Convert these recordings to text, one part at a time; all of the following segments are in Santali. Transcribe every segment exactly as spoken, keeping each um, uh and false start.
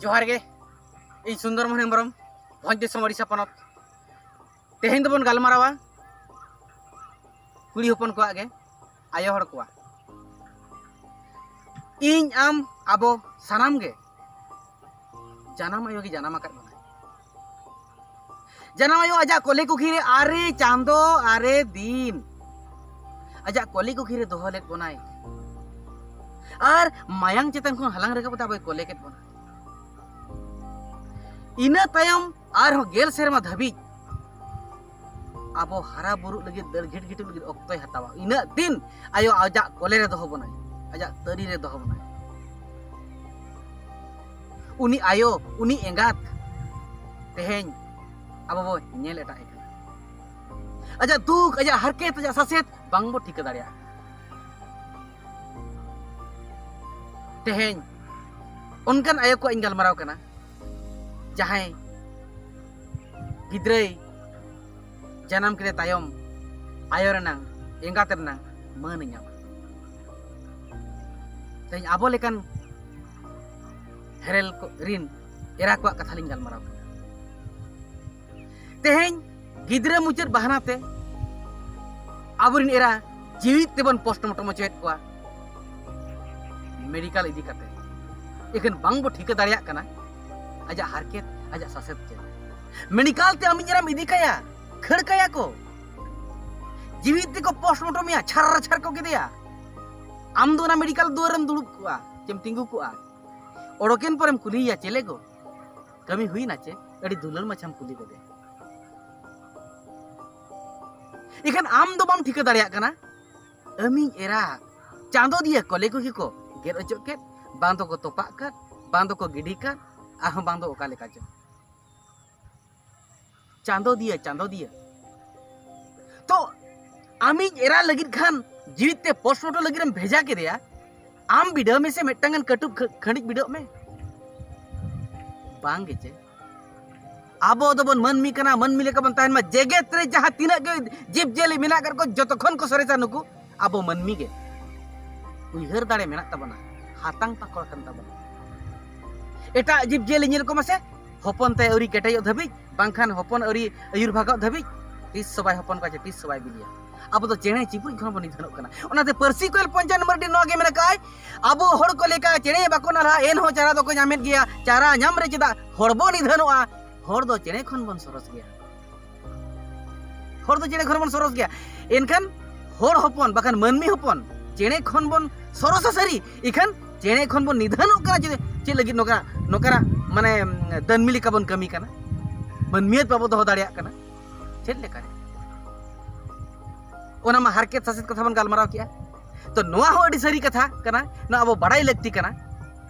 ᱡᱚᱦᱟᱨ ᱜᱮ, ᱤᱧ ᱥᱩᱱᱫᱚᱨ ᱢᱳᱦᱚᱱ ᱦᱮᱢᱵᱨᱚᱢ, ᱵᱷᱚᱸᱡᱽ ᱫᱤᱥᱚᱢ ᱳᱰᱤᱥᱟ ᱯᱚᱱᱚᱛ᱾ ᱛᱮᱦᱮᱧ ᱫᱚᱵᱚᱱ ᱜᱟᱞᱢᱟᱨᱟᱣᱟ ᱠᱩᱲᱤ ᱦᱚᱯᱚᱱ ᱠᱚᱣᱟᱜ ᱜᱮ, ᱟᱭᱳ ᱦᱚᱲ ᱠᱚᱣᱟᱜ᱾ ᱤᱧ, ᱟᱢ, ᱟᱵᱚ ᱥᱟᱱᱟᱢ ᱜᱮ ᱡᱟᱱᱟᱢ ᱟᱭᱳ ᱜᱮ ᱡᱟᱱᱟᱢ ᱟᱠᱟᱫ ᱵᱚᱱᱟᱭ᱾ ᱡᱟᱱᱟᱢ ᱟᱭᱳ ᱟᱡᱟᱜ ᱠᱚᱞᱮ ᱠᱩᱠᱷᱤ ᱨᱮ ᱟᱨᱮ ᱪᱟᱸᱫᱚ, ᱟᱨᱮ ᱫᱤᱱ ᱟᱡᱟᱜ ᱠᱚᱞᱮ ᱠᱩᱠᱷᱤ ᱨᱮ ᱫᱚᱦᱚ ᱞᱮᱫ ᱵᱚᱱᱟᱭ᱾ ᱟᱨ ᱢᱟᱭᱟᱝ ᱪᱮᱛᱟᱱ ᱠᱷᱚᱱ ᱦᱟᱞᱟᱝ ᱨᱟᱠᱟᱵ ᱠᱟᱛᱮ ᱟᱵᱚᱭ ᱠᱚᱞᱮ ᱠᱮᱫ ᱵᱚᱱᱟ᱾ ᱤᱱᱟᱹ ᱛᱟᱭᱚᱢ ᱟᱨᱦᱚᱸ ᱜᱮᱞ ᱥᱮᱨᱢᱟ ᱫᱷᱟᱹᱵᱤᱡ ᱟᱵᱚ ᱦᱟᱨᱟ ᱵᱩᱨᱩᱜ ᱞᱟᱹᱜᱤᱫ, ᱫᱟᱹᱲ ᱜᱷᱤᱴ ᱜᱷᱤᱴᱩᱜ ᱞᱟᱹᱜᱤᱫ ᱚᱠᱛᱚᱭ ᱦᱟᱛᱟᱣᱟ᱾ ᱤᱱᱟᱹᱜ ᱫᱤᱱ ᱟᱭᱳ ᱟᱡᱟᱜ ᱠᱚᱞᱮ ᱨᱮ ᱫᱚᱦᱚ ᱵᱚᱱᱟᱭ, ᱟᱡᱟᱜ ᱛᱟᱹᱨᱤ ᱨᱮ ᱫᱚᱦᱚ ᱵᱚᱱᱟᱭ᱾ ᱩᱱᱤ ᱟᱭᱳ, ᱩᱱᱤ ᱮᱸᱜᱟᱛ ᱛᱮᱦᱮᱧ ᱟᱵᱚ ᱵᱚ ᱧᱮᱞ ᱮᱴᱟᱜ ᱮ ᱠᱟᱱᱟ᱾ ᱟᱡᱟᱜ ᱫᱩᱠ, ᱟᱡᱟᱜ ᱦᱟᱨᱠᱮᱛ, ᱟᱡᱟᱜ ᱥᱟᱥᱮᱛ ᱵᱟᱝ ᱵᱚ ᱴᱷᱤᱠᱟᱹ ᱫᱟᱲᱮᱭᱟᱜᱼᱟ᱾ ᱛᱮᱦᱮᱧ ᱚᱱᱠᱟᱱ ᱟᱭᱳ ᱠᱚᱣᱟᱜ ᱤᱧ ᱜᱟᱞᱢᱟᱨᱟᱣ ᱠᱟᱱᱟ, ᱡᱟᱦᱟᱸᱭ ᱜᱤᱫᱽᱨᱟᱹᱭ ᱡᱟᱱᱟᱢ ᱠᱮᱫᱮ ᱛᱟᱭᱚᱢ ᱟᱭᱳ ᱨᱮᱱᱟᱝ, ᱮᱸᱜᱟᱛ ᱨᱮᱱᱟᱝ ᱢᱟᱹᱱ ᱮ ᱧᱟᱢᱟ᱾ ᱛᱮᱦᱮᱧ ᱟᱵᱚ ᱞᱮᱠᱟᱱ ᱦᱮᱨᱮᱞ ᱠᱚ ᱨᱤᱱ ᱮᱨᱟ ᱠᱚᱣᱟᱜ ᱠᱟᱛᱷᱟ ᱞᱤᱧ ᱜᱟᱞᱢᱟᱨᱟᱣ ᱠᱟᱱᱟ᱾ ᱛᱮᱦᱮᱧ ᱜᱤᱫᱽᱨᱟᱹ ᱢᱩᱪᱟᱹᱫ ᱵᱟᱦᱟᱱᱟ ᱛᱮ ᱟᱵᱚᱨᱤᱱ ᱮᱨᱟ ᱡᱤᱣᱤᱫ ᱛᱮᱵᱚᱱ postmortem ᱦᱚᱪᱚᱭᱮᱫ ᱠᱚᱣᱟ ᱢᱮᱰᱤᱠᱟᱞ ᱤᱫᱤ ᱠᱟᱛᱮ᱾ ᱮᱠᱷᱮᱱ ᱵᱟᱝ ᱵᱚ ᱴᱷᱤᱠᱟᱹ ᱫᱟᱲᱮᱭᱟᱜ ᱠᱟᱱᱟ ᱟᱡᱟᱜ ᱦᱟᱨᱠᱮᱛ, ᱟᱡᱟᱜ ᱥᱟᱥᱮᱛ ᱪᱮᱫ᱾ ᱢᱮᱰᱤᱠᱟᱞ ᱛᱮ ᱟᱢᱤᱡ ᱮᱨᱟᱢ ᱤᱫᱤ ᱠᱟᱭᱟ, ᱠᱷᱟᱹᱲ ᱠᱟᱭᱟ ᱠᱚ, ᱡᱤᱣᱤᱫ ᱛᱮᱠᱚ postmortem ᱮᱭᱟ, ᱪᱷᱟᱨ ᱪᱷᱟᱨ ᱠᱚ ᱠᱮᱫᱮᱭᱟ᱾ ᱟᱢ ᱫᱚ ᱚᱱᱟ ᱢᱮᱰᱤᱠᱟᱞ ᱫᱩᱣᱟᱹᱨᱮᱢ ᱫᱩᱲᱩᱵ ᱠᱚᱜᱼᱟ, ᱪᱮᱢ ᱛᱤᱸᱜᱩ ᱠᱚᱜᱼᱟ᱾ ᱚᱰᱚᱠᱮᱱ ᱯᱚᱨᱮᱢ ᱠᱩᱞᱤᱭᱮᱭᱟ, "ᱪᱮᱞᱮ ᱜᱚ, ᱠᱟᱹᱢᱤ ᱦᱩᱭᱱᱟ ᱪᱮ?" ᱟᱹᱰᱤ ᱫᱩᱞᱟᱹᱲ ᱢᱟᱪᱷᱟᱢ ᱠᱩᱞᱤ ᱜᱚᱫᱮ᱾ ᱮᱱᱠᱷᱟᱱ ᱟᱢ ᱫᱚ ᱵᱟᱢ ᱴᱷᱤᱠᱟᱹ ᱫᱟᱲᱮᱭᱟᱜ ᱠᱟᱱᱟ, ᱟᱹᱢᱤᱡ ᱮᱨᱟ ᱪᱟᱸᱫᱚ ᱫᱤᱭᱟᱹ ᱠᱚᱞᱮ ᱠᱚᱜᱮ ᱠᱚ ᱜᱮᱫ ᱚᱪᱚᱜ ᱠᱮᱫ, ᱵᱟᱝ ᱫᱚᱠᱚ ᱛᱚᱯᱟᱜ ᱠᱟᱫ, ᱵᱟᱝ ᱫᱚᱠᱚ ᱜᱤᱰᱤ ᱠᱟᱫ, ᱟᱨᱦᱚᱸ ᱵᱟᱝ ᱫᱚ ᱚᱠᱟ ᱞᱮᱠᱟ ᱪᱚ᱾ ᱪᱟᱸᱫᱚ ᱫᱤᱭᱟᱹ, ᱪᱟᱸᱫᱚ ᱫᱤᱭᱟᱹ᱾ ᱛᱚ ᱟᱢᱤᱡ ᱮᱨᱟ ᱞᱟᱹᱜᱤᱫ ᱠᱷᱟᱱ ᱡᱤᱣᱤᱫ ᱛᱮ postmortem ᱞᱟᱹᱜᱤᱫ ᱮᱢ ᱵᱷᱮᱡᱟ ᱠᱮᱫᱮᱭᱟ, ᱟᱢ ᱵᱤᱰᱟᱹᱣ ᱢᱮᱥᱮ, ᱢᱤᱫᱴᱟᱝ ᱜᱟᱱ ᱠᱟᱹᱴᱩᱵ ᱠᱷᱟᱹ-, ᱠᱷᱟᱹᱰᱤᱡ ᱵᱤᱰᱟᱹᱜ ᱢᱮ᱾ ᱵᱟᱝ ᱜᱮ ᱪᱮ? ᱟᱵᱚ ᱫᱚᱵᱚᱱ ᱢᱟᱹᱱᱢᱤ ᱠᱟᱱᱟ, ᱢᱟᱹᱱᱢᱤ ᱞᱮᱠᱟ ᱵᱚᱱ ᱛᱟᱦᱮᱱ ᱢᱟ᱾ ᱡᱮᱜᱮᱛ ᱨᱮ ᱡᱟᱦᱟᱸ ᱛᱤᱱᱟᱹᱜ ᱜᱮ ᱡᱤᱵᱽ ᱡᱤᱭᱟᱹᱞᱤ ᱢᱮᱱᱟᱜ ᱟᱠᱟᱫ ᱠᱚ, ᱡᱚᱛᱚ ᱠᱷᱚᱱ ᱠᱚ ᱥᱚᱨᱮᱥᱟ ᱱᱩᱠᱩ ᱟᱵᱚ ᱢᱟᱹᱱᱢᱤ ᱜᱮ᱾ ᱩᱭᱦᱟᱹᱨ ᱫᱟᱲᱮ ᱢᱮᱱᱟᱜ ᱛᱟᱵᱚᱱᱟ, ᱦᱟᱛᱟᱝ ᱯᱟᱠᱚᱲ ᱠᱟᱱ ᱛᱟᱵᱚᱱᱟ᱾ ᱮᱴᱟᱜ ᱡᱤᱵᱽ ᱡᱤᱭᱟᱹᱞᱤ ᱧᱮᱞ ᱠᱚᱢ ᱥᱮ, ᱦᱚᱯᱚᱱ ᱛᱮ ᱟᱹᱣᱨᱤ ᱠᱮᱴᱮᱡᱚᱜ ᱫᱷᱟᱹᱵᱤᱡ, ᱵᱟᱝᱠᱷᱟᱱ ᱦᱚᱯᱚᱱ ᱟᱹᱣᱨᱤ ᱟᱹᱭᱩᱨ ᱵᱷᱟᱜᱚᱜ ᱫᱷᱟᱹᱵᱤᱡ ᱛᱤᱥ ᱦᱚᱸ ᱵᱟᱭ ᱦᱚᱯᱚᱱ ᱠᱚᱣᱟ ᱪᱮ ᱛᱤᱥ ᱦᱚᱸ ᱵᱟᱭ ᱵᱤᱞᱤᱭᱟ᱾ ᱟᱵᱚ ᱫᱚ ᱪᱮᱬᱮ ᱪᱤᱯᱨᱩᱡ ᱠᱷᱚᱱ ᱵᱚᱱ ᱱᱤᱫᱷᱟᱹᱱᱚᱜ ᱠᱟᱱᱟ᱾ ᱚᱱᱟᱛᱮ ᱯᱟᱹᱨᱥᱤ ᱠᱚᱭᱮᱞ ᱯᱚᱧᱪᱟᱱᱚᱱ ᱢᱟᱨᱰᱤ ᱱᱚᱣᱟ ᱜᱮ ᱢᱮᱱ ᱟᱠᱟᱫᱼᱟᱭ, ᱟᱵᱚ ᱦᱚᱲ ᱠᱚ ᱞᱮᱠᱟ ᱪᱮᱬᱮ ᱵᱟᱠᱚ ᱱᱟᱞᱦᱟ, ᱮᱱᱦᱚᱸ ᱪᱟᱨᱟ ᱫᱚᱠᱚ ᱧᱟᱢᱮᱫ ᱜᱮᱭᱟ᱾ ᱪᱟᱨᱟ ᱧᱟᱢ ᱨᱮ ᱪᱮᱫᱟᱜ ᱦᱚᱲ ᱵᱚ ᱱᱤᱫᱷᱟᱹᱱᱚᱜᱼᱟ? ᱦᱚᱲ ᱫᱚ ᱪᱮᱬᱮ ᱠᱷᱚᱱ ᱵᱚᱱ ᱥᱚᱨᱚᱥ ᱜᱮᱭᱟ᱾ ᱦᱚᱲ ᱫᱚ ᱪᱮᱬᱮ ᱠᱷᱚᱱ ᱵᱚᱱ ᱥᱚᱨᱚᱥ ᱜᱮᱭᱟ᱾ ᱮᱱᱠᱷᱟᱱ ᱦᱚᱲ ᱦᱚᱯᱚᱱ ᱵᱟᱠᱷᱟᱱ ᱢᱟᱹᱱᱢᱤ ᱦᱚᱯᱚᱱ ᱪᱮᱬᱮ ᱠᱷᱚᱱ ᱵᱚᱱ ᱥᱚᱨᱚᱥᱟ ᱥᱟᱹᱨᱤ, ᱤᱠᱷᱟᱹᱱ ᱪᱮᱬᱮ ᱠᱷᱚᱱ ᱵᱚᱱ ᱱᱤᱫᱷᱟᱹᱱᱚᱜ ᱠᱟᱱᱟ᱾ ᱪᱮᱫ, ᱪᱮᱫ ᱞᱟᱹᱜᱤᱫ ᱱᱚᱝᱠᱟ, ᱱᱚᱝᱠᱟᱱᱟᱜ ᱢᱟᱱᱮ ᱫᱟᱹᱱᱢᱤ ᱞᱮᱠᱟ ᱵᱚᱱ ᱠᱟᱹᱢᱤ ᱠᱟᱱᱟ? ᱢᱟᱹᱱᱢᱤᱭᱟᱹᱛ ᱵᱟᱵᱚ ᱫᱚᱦᱚ ᱫᱟᱲᱮᱭᱟᱜ ᱠᱟᱱᱟ᱾ ᱪᱮᱫ ᱞᱮᱠᱟᱨᱮ? ᱚᱱᱟ ᱢᱟ ᱦᱟᱨᱠᱮᱛ ᱥᱟᱥᱮᱛ ᱠᱟᱛᱷᱟ ᱵᱚᱱ ᱜᱟᱞᱢᱟᱨᱟᱣ ᱠᱮᱜᱼᱟ᱾ ᱛᱚ ᱱᱚᱣᱟ ᱦᱚᱸ ᱟᱹᱰᱤ ᱥᱟᱹᱨᱤ ᱠᱟᱛᱷᱟ ᱠᱟᱱᱟ, ᱱᱚᱣᱟ ᱟᱵᱚ ᱵᱟᱲᱟᱭ ᱞᱟᱹᱠᱛᱤ ᱠᱟᱱᱟ᱾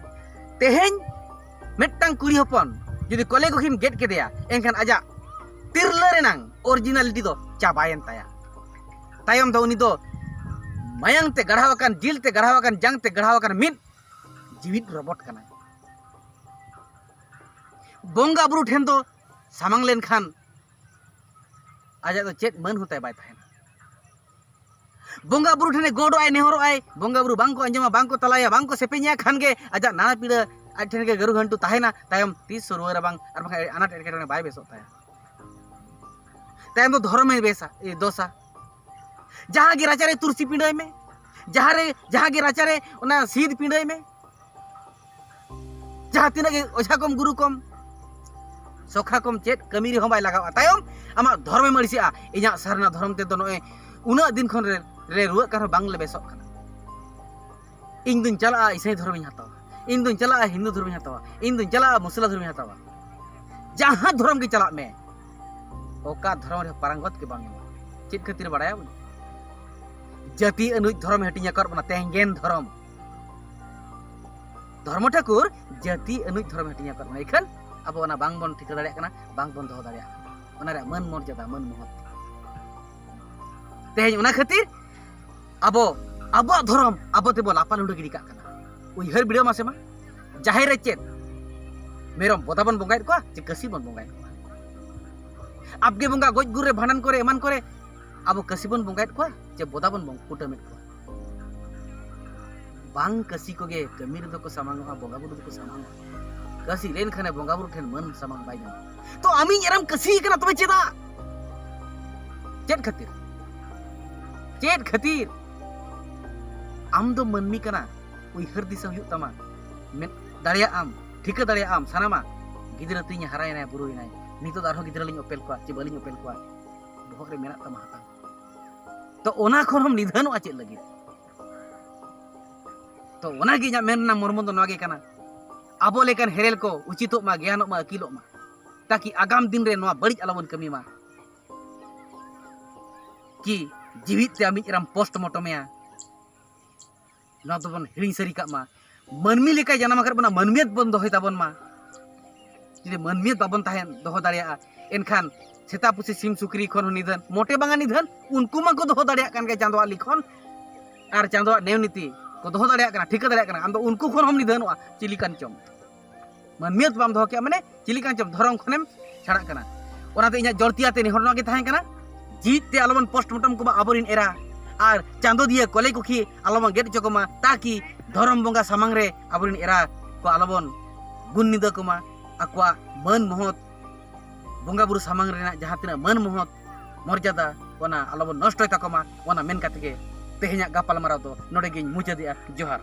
ᱛᱮᱦᱮᱧ ᱢᱤᱫᱴᱟᱝ ᱠᱩᱲᱤ ᱦᱚᱯᱚᱱ ᱡᱩᱫᱤ ᱠᱚᱞᱮ ᱜᱩᱠᱷᱤᱢ ᱜᱮᱫ ᱠᱮᱫᱮᱭᱟ, ᱮᱱᱠᱷᱟᱱ ᱟᱡᱟᱜ ᱛᱤᱨᱞᱟᱹ ᱨᱮᱱᱟᱝ ᱚᱨᱤᱡᱤᱱᱟᱞᱤᱴᱤ ᱫᱚ ᱪᱟᱵᱟᱭᱮᱱ ᱛᱟᱭᱟ᱾ ᱛᱟᱭᱚᱢ ᱫᱚ ᱩᱱᱤ ᱫᱚ ᱢᱟᱭᱟᱝ ᱛᱮ ᱜᱟᱲᱦᱟᱣ ᱟᱠᱟᱱ, ᱡᱤᱞ ᱛᱮ ᱜᱟᱲᱦᱟᱣ ᱟᱠᱟᱱ, ᱡᱟᱝ ᱛᱮ ᱜᱟᱲᱦᱟᱣ ᱟᱠᱟᱱ ᱢᱤᱫ ᱡᱤᱣᱤᱫ ᱨᱚᱵᱚᱴ ᱠᱟᱱᱟᱭ᱾ ᱵᱚᱸᱜᱟ ᱵᱩᱨᱩ ᱴᱷᱮᱱ ᱫᱚ ᱥᱟᱢᱟᱝ ᱞᱮᱱᱠᱷᱟᱱ ᱟᱡᱟᱜ ᱫᱚ ᱪᱮᱫ ᱢᱟᱹᱱ ᱦᱚᱸ ᱛᱟᱭ ᱵᱟᱭ ᱛᱟᱦᱮᱱᱟ᱾ ᱵᱚᱸᱜᱟ ᱵᱩᱨᱩ ᱴᱷᱮᱱᱮ ᱜᱚᱰᱚᱜ ᱟᱭ, ᱱᱮᱦᱚᱨᱚᱜ ᱟᱭ, ᱵᱚᱸᱜᱟ ᱵᱩᱨᱩ ᱵᱟᱝ ᱠᱚ ᱟᱸᱡᱚᱢᱟ, ᱵᱟᱝ ᱠᱚ ᱛᱟᱞᱟᱭᱟ, ᱵᱟᱝ ᱠᱚ ᱥᱮᱯᱮᱧᱟ, ᱠᱷᱟᱱ ᱜᱮ ᱟᱡᱟᱜ ᱱᱟᱱᱟ ᱯᱤᱲᱟᱹ ᱟᱡ ᱴᱷᱮᱱ ᱜᱮ ᱜᱟᱹᱨᱩ ᱜᱷᱟᱱᱴᱩ ᱛᱟᱦᱮᱱᱟ᱾ ᱛᱟᱭᱚᱢ ᱛᱤᱥ ᱦᱚᱸ ᱨᱩᱣᱟᱹᱲᱟ ᱵᱟᱝ, ᱟᱨ ᱵᱟᱝᱠᱷᱟᱱ ᱟᱱᱟᱴ ᱮᱴᱠᱮᱴᱚᱬᱮ ᱵᱟᱭ ᱵᱮᱥᱚᱜ ᱛᱟᱭᱟ᱾ ᱛᱟᱭᱚᱢ ᱫᱚ ᱫᱷᱚᱨᱚᱢᱮ ᱵᱮᱥᱟ, ᱮ, ᱫᱳᱥᱟ᱾ ᱡᱟᱦᱟᱸ ᱜᱮ ᱨᱟᱪᱟᱨᱮ ᱛᱩᱨᱥᱤ ᱯᱤᱸᱰᱟᱹᱭ ᱢᱮ, ᱡᱟᱦᱟᱸ ᱨᱮ, ᱡᱟᱦᱟᱸ ᱜᱮ ᱨᱟᱪᱟᱨᱮ ᱚᱱᱟ ᱥᱤᱸᱫ ᱯᱤᱸᱰᱟᱹᱭ ᱢᱮ, ᱡᱟᱦᱟᱸ ᱛᱤᱱᱟᱹᱜ ᱜᱮ ᱚᱡᱷᱟ ᱠᱚᱢ, ᱜᱩᱨᱩ ᱠᱚᱢ, ᱥᱚᱠᱷᱟ ᱠᱚᱢ, ᱪᱮᱫ ᱠᱟᱹᱢᱤ ᱨᱮᱦᱚᱸ ᱵᱟᱭ ᱞᱟᱜᱟᱜᱼᱟ᱾ ᱛᱟᱭᱚᱢ ᱟᱢᱟᱜ ᱫᱷᱚᱨᱚᱢᱮᱢ ᱟᱹᱲᱤᱥᱮᱜᱼᱟ, ᱤᱧᱟᱹᱜ ᱥᱟᱨᱱᱟ ᱫᱷᱚᱨᱚᱢ ᱛᱮᱫᱚ ᱱᱚᱜᱼᱚᱭ ᱩᱱᱟᱹᱜ ᱫᱤᱱ ᱠᱷᱚᱱ ᱨᱮ, ᱨᱮ ᱨᱩᱣᱟᱹᱜ ᱠᱟᱱ ᱨᱮᱦᱚᱸ ᱵᱟᱝᱞᱮ ᱵᱮᱥᱚᱜ ᱠᱟᱱᱟ᱾ ᱤᱧ ᱫᱩᱧ ᱪᱟᱞᱟᱜᱼᱟ, ᱤᱥᱟᱹᱭ ᱫᱷᱚᱨᱚᱢᱤᱧ ᱦᱟᱛᱟᱣᱟ, ᱤᱧ ᱫᱩᱧ ᱪᱟᱞᱟᱜᱼᱟ, ᱦᱤᱱᱫᱩ ᱫᱷᱚᱨᱚᱢᱤᱧ ᱦᱟᱛᱟᱣᱟ, ᱤᱧ ᱫᱩᱧ ᱪᱟᱞᱟᱜᱼᱟ, ᱢᱩᱥᱞᱟ ᱫᱷᱚᱨᱚᱢᱤᱧ ᱦᱟᱛᱟᱣᱟ᱾ ᱡᱟᱦᱟᱸ ᱫᱷᱚᱨᱚᱢ ᱜᱮ ᱪᱟᱞᱟᱜ ᱢᱮ, ᱚᱠᱟ ᱫᱷᱚᱨᱚᱢ ᱨᱮᱦᱚᱸ ᱯᱟᱨᱟᱝᱜᱚᱛ ᱜᱮ ᱵᱟᱝ ᱧᱟᱢᱚᱜᱼᱟ᱾ ᱪᱮᱫ ᱠᱷᱟᱹᱛᱤᱨ ᱵᱟᱲᱟᱭᱟ ᱵᱚᱱ? ᱡᱟᱹᱛᱤ ᱟᱹᱱᱩᱡ ᱫᱷᱚᱨᱚᱢ ᱦᱟᱹᱴᱤᱧ ᱟᱠᱟᱫ ᱵᱚᱱᱟ, ᱛᱮᱦᱮᱧ ᱜᱮᱱ ᱫᱷᱚᱨᱚᱢ᱾ ᱫᱷᱚᱨᱢᱚ ᱴᱷᱟᱹᱠᱩᱨ ᱡᱟᱹᱛᱤ ᱟᱹᱱᱩᱡ ᱫᱷᱚᱨᱚᱢ ᱦᱟᱹᱴᱤᱧ ᱟᱠᱟᱫ ᱵᱚᱱᱟ, ᱤᱠᱷᱟᱹᱱ ᱟᱵᱚ ᱚᱱᱟ ᱵᱟᱝᱵᱚᱱ ᱴᱷᱤᱠᱟᱹ ᱫᱟᱲᱮᱭᱟᱜ ᱠᱟᱱᱟ, ᱵᱟᱝᱵᱚᱱ ᱫᱚᱦᱚ ᱫᱟᱲᱮᱭᱟᱜ ᱠᱟᱱᱟ ᱚᱱᱟ ᱨᱮᱭᱟᱜ ᱢᱟᱹᱱ ᱢᱚᱨᱡᱟᱫᱟ, ᱢᱟᱹᱱ ᱢᱚᱦᱚᱛ᱾ ᱛᱮᱦᱮᱧ ᱚᱱᱟ ᱠᱷᱟᱹᱛᱤᱨ ᱟᱵᱚ ᱟᱵᱚᱣᱟᱜ ᱫᱷᱚᱨᱚᱢ ᱟᱵᱚ ᱛᱮᱵᱚ ᱞᱟᱯᱟ ᱞᱩᱸᱰᱟᱹ ᱜᱤᱰᱤ ᱠᱟᱜ ᱠᱟᱱᱟ᱾ ᱩᱭᱦᱟᱹᱨ ᱵᱤᱰᱟᱹᱣ ᱢᱟᱥᱮ ᱢᱟ, ᱡᱟᱦᱮᱨ ᱨᱮ ᱪᱮᱫ ᱢᱮᱨᱚᱢ ᱵᱚᱫᱟ ᱵᱚᱱ ᱵᱚᱸᱜᱟᱭᱮᱫ ᱠᱚᱣᱟ ᱪᱮ ᱠᱟᱹᱥᱤ ᱵᱚᱱ ᱵᱚᱸᱜᱟᱭᱮᱫ ᱠᱚᱣᱟ? ᱟᱵᱜᱮ ᱵᱚᱸᱜᱟ ᱜᱚᱡ ᱜᱩᱨ ᱨᱮ, ᱵᱷᱟᱸᱰᱟᱱ ᱠᱚᱨᱮ, ᱮᱢᱟᱱ ᱠᱚᱨᱮ ᱟᱵᱚ ᱠᱟᱹᱥᱤ ᱵᱚᱱ ᱵᱚᱸᱜᱟᱭᱮᱫ ᱠᱚᱣᱟ ᱪᱮ ᱵᱚᱫᱟ ᱵᱚᱱ ᱵᱚᱝ-, ᱠᱩᱴᱟᱹᱢᱮᱫ ᱠᱚᱣᱟ? ᱵᱟᱝ ᱠᱟᱹᱥᱤ ᱠᱚᱜᱮ ᱠᱟᱹᱢᱤ ᱨᱮᱫᱚ ᱠᱚ ᱥᱟᱢᱟᱝᱚᱜᱼᱟ, ᱵᱚᱸᱜᱟ ᱵᱩᱨᱩ ᱫᱚᱠᱚ ᱥᱟᱢᱟᱝᱚᱜᱼᱟ᱾ ᱠᱟᱹᱥᱤ ᱞᱮᱱᱠᱷᱟᱱᱮ ᱵᱚᱸᱜᱟ ᱵᱩᱨᱩ ᱴᱷᱮᱱ ᱢᱟᱹᱱ ᱥᱟᱢᱟᱝ ᱵᱟᱭ ᱧᱟᱢᱟ᱾ ᱛᱚ ᱟᱢᱤᱧ ᱮᱨᱟᱢ ᱠᱟᱹᱥᱤ ᱠᱟᱱᱟ, ᱛᱚᱵᱮ ᱪᱮᱫᱟᱜ? ᱪᱮᱫ ᱠᱷᱟᱹᱛᱤᱨ? ᱪᱮᱫ ᱠᱷᱟᱹᱛᱤᱨ? ᱟᱢ ᱫᱚ ᱢᱟᱹᱱᱢᱤ ᱠᱟᱱᱟ, ᱩᱭᱦᱟᱹᱨ ᱫᱤᱥᱟᱹ ᱦᱩᱭᱩᱜ ᱛᱟᱢᱟ᱾ ᱢᱮᱱ ᱫᱟᱲᱮᱭᱟᱜ ᱟᱢ, ᱴᱷᱤᱠᱟᱹ ᱫᱟᱲᱮᱭᱟᱜ ᱟᱢ, ᱥᱟᱱᱟᱢᱟ᱾ ᱜᱤᱫᱽᱨᱟᱹ ᱛᱤᱧ ᱦᱟᱨᱟᱭᱮᱱᱟᱭ, ᱵᱩᱨᱩᱭᱮᱱᱟᱭ, ᱱᱤᱛᱚᱜ ᱫᱚ ᱟᱨᱦᱚᱸ ᱜᱤᱫᱽᱨᱟᱹ ᱞᱤᱧ ᱚᱯᱮᱞ ᱠᱚᱣᱟ ᱪᱮ ᱵᱟᱹᱞᱤᱧ ᱚᱯᱮᱞ ᱠᱚᱣᱟ, ᱵᱚᱦᱚᱜ ᱨᱮ ᱢᱮᱱᱟᱜ ᱛᱟᱢᱟ ᱦᱟᱛᱟᱝ᱾ ᱛᱚ ᱚᱱᱟ ᱠᱷᱚᱱ ᱦᱚᱸᱢ ᱱᱤᱫᱷᱟᱹᱱᱚᱜᱼᱟ ᱪᱮᱫ ᱞᱟᱹᱜᱤᱫ? ᱛᱚ ᱚᱱᱟᱜᱮ ᱤᱧᱟᱹᱜ ᱢᱮᱱ ᱨᱮᱱᱟᱜ ᱢᱚᱨᱢᱚ ᱫᱚ ᱱᱚᱣᱟ ᱜᱮ ᱠᱟᱱᱟ, ᱟᱵᱚ ᱞᱮᱠᱟᱱ ᱦᱮᱨᱮᱞ ᱠᱚ ᱩᱪᱤᱛᱚᱜ ᱢᱟ, ᱜᱮᱭᱟᱱᱚᱜ ᱢᱟ, ᱟᱹᱠᱤᱞᱚᱜ ᱢᱟ, ᱛᱟᱠᱤ ᱟᱜᱟᱢ ᱫᱤᱱ ᱨᱮ ᱱᱚᱣᱟ ᱵᱟᱹᱲᱤᱡ ᱟᱞᱚᱵᱚᱱ ᱠᱟᱹᱢᱤ ᱢᱟ᱾ ᱠᱤ ᱡᱤᱣᱤᱫ ᱛᱮ ᱟᱢᱤᱡ ᱮᱨᱟᱢ ᱯᱳᱥᱴᱢᱚᱨᱴᱚᱢᱮᱭᱟ, ᱱᱚᱣᱟ ᱫᱚᱵᱚᱱ ᱦᱤᱲᱤᱧ ᱥᱟᱹᱨᱤ ᱠᱟᱜ ᱢᱟ᱾ ᱢᱟᱹᱱᱢᱤ ᱞᱮᱠᱟᱭ ᱡᱟᱱᱟᱢ ᱟᱠᱟᱫ ᱵᱚᱱᱟ, ᱢᱟᱹᱱᱢᱤᱭᱟᱹᱛ ᱵᱚᱱ ᱫᱚᱦᱚᱭ ᱛᱟᱵᱚᱱ ᱢᱟ᱾ ᱡᱩᱫᱤ ᱢᱟᱹᱱᱢᱤᱭᱟᱹᱛ ᱵᱟᱵᱚᱱ ᱛᱟᱦᱮᱸ ᱫᱚᱦᱚ ᱫᱟᱲᱮᱭᱟᱜᱼᱟ, ᱮᱱᱠᱷᱟᱱ ᱥᱮᱛᱟ, ᱯᱩᱥᱤ, ᱥᱤᱢ, ᱥᱩᱠᱨᱤ ᱠᱷᱚᱱ ᱦᱚᱸ ᱱᱤᱫᱷᱟᱹᱱ ᱢᱚᱴᱮ ᱵᱟᱝᱟ ᱱᱤᱫᱷᱟᱹᱱ᱾ ᱩᱱᱠᱩ ᱢᱟᱠᱚ ᱫᱚᱦᱚ ᱫᱟᱲᱮᱭᱟᱜ ᱠᱟᱱ ᱜᱮ ᱪᱟᱸᱫᱳᱣᱟᱜ ᱞᱤᱠᱷᱚᱱ ᱟᱨ ᱪᱟᱸᱫᱳᱣᱟᱜ ᱱᱮᱭᱚ ᱱᱤᱛᱤ ᱠᱚ ᱫᱚᱦᱚ ᱫᱟᱲᱮᱭᱟᱜ ᱠᱟᱱᱟ, ᱴᱷᱤᱠᱟᱹ ᱫᱟᱲᱮᱭᱟᱜ ᱠᱟᱱᱟ᱾ ᱟᱢᱫᱚ ᱩᱱᱠᱩ ᱠᱷᱚᱱ ᱦᱚᱸᱢ ᱱᱤᱫᱷᱟᱹᱱᱚᱜᱼᱟ ᱪᱤᱞᱤ ᱠᱟᱱ ᱪᱚᱢ᱾ ᱢᱟᱹᱱᱢᱤᱭᱟᱹᱛ ᱵᱟᱢ ᱫᱚᱦᱚ ᱠᱮᱜᱼᱟ, ᱢᱟᱱᱮ ᱪᱤᱞᱤ ᱠᱟᱱ ᱪᱚᱢ, ᱫᱷᱚᱨᱚᱢ ᱠᱷᱚᱱᱮᱢ ᱪᱷᱟᱲᱟᱜ ᱠᱟᱱᱟ᱾ ᱚᱱᱟᱛᱮ ᱤᱧᱟᱹᱜ ᱡᱚᱲᱛᱤᱭᱟᱛᱮ ᱱᱮᱦᱚᱨ ᱱᱚᱣᱟ ᱜᱮ ᱛᱟᱦᱮᱸ ᱠᱟᱱᱟ, ᱡᱤᱣᱤᱫ ᱛᱮ ᱟᱞᱚᱵᱚᱱ ᱯᱳᱥᱴᱢᱚᱨᱴᱚᱢ ᱠᱚᱢᱟ ᱟᱵᱚᱨᱮᱱ ᱮᱨᱟ, ᱟᱨ ᱪᱟᱸᱫᱳ ᱫᱤᱭᱟᱹ ᱠᱚᱞᱮ ᱠᱩᱠᱷᱤ ᱟᱞᱚᱵᱚᱱ ᱜᱮᱫ ᱦᱚᱪᱚ ᱠᱚᱢᱟ, ᱛᱟᱠᱤ ᱫᱷᱚᱨᱚᱢ ᱵᱚᱸᱜᱟ ᱥᱟᱢᱟᱝ ᱨᱮ ᱟᱵᱚᱨᱮᱱ ᱮᱨᱟ ᱠᱚ ᱟᱞᱚᱵᱚᱱ ᱜᱩᱱ ᱱᱤᱫᱟᱹ ᱠᱚᱢᱟ᱾ ᱟᱠᱚᱣᱟᱜ ᱢᱟᱹᱱ ᱢᱚᱦᱚᱛ, ᱵᱚᱸᱜᱟ ᱵᱩᱨᱩ ᱥᱟᱢᱟᱝ ᱨᱮᱱᱟᱜ ᱡᱟᱦᱟᱸ ᱛᱤᱱᱟᱹᱜ ᱢᱟᱹᱱ ᱢᱚᱦᱚᱛ, ᱢᱚᱨᱡᱟᱫᱟ, ᱚᱱᱟ ᱟᱞᱚᱵᱚᱱ ᱱᱚᱥᱴᱚᱭ ᱛᱟᱠᱚ ᱢᱟ, ᱚᱱᱟ ᱢᱮᱱ ᱠᱟᱛᱮ ᱜᱮ ᱛᱮᱦᱮᱧᱟᱜ ᱜᱟᱯᱟᱞᱢᱟᱨᱟᱣ ᱫᱚ ᱱᱚᱰᱮ ᱜᱤᱧ ᱢᱩᱪᱟᱹᱫᱮᱜᱼᱟ᱾ ᱡᱚᱦᱟᱨ᱾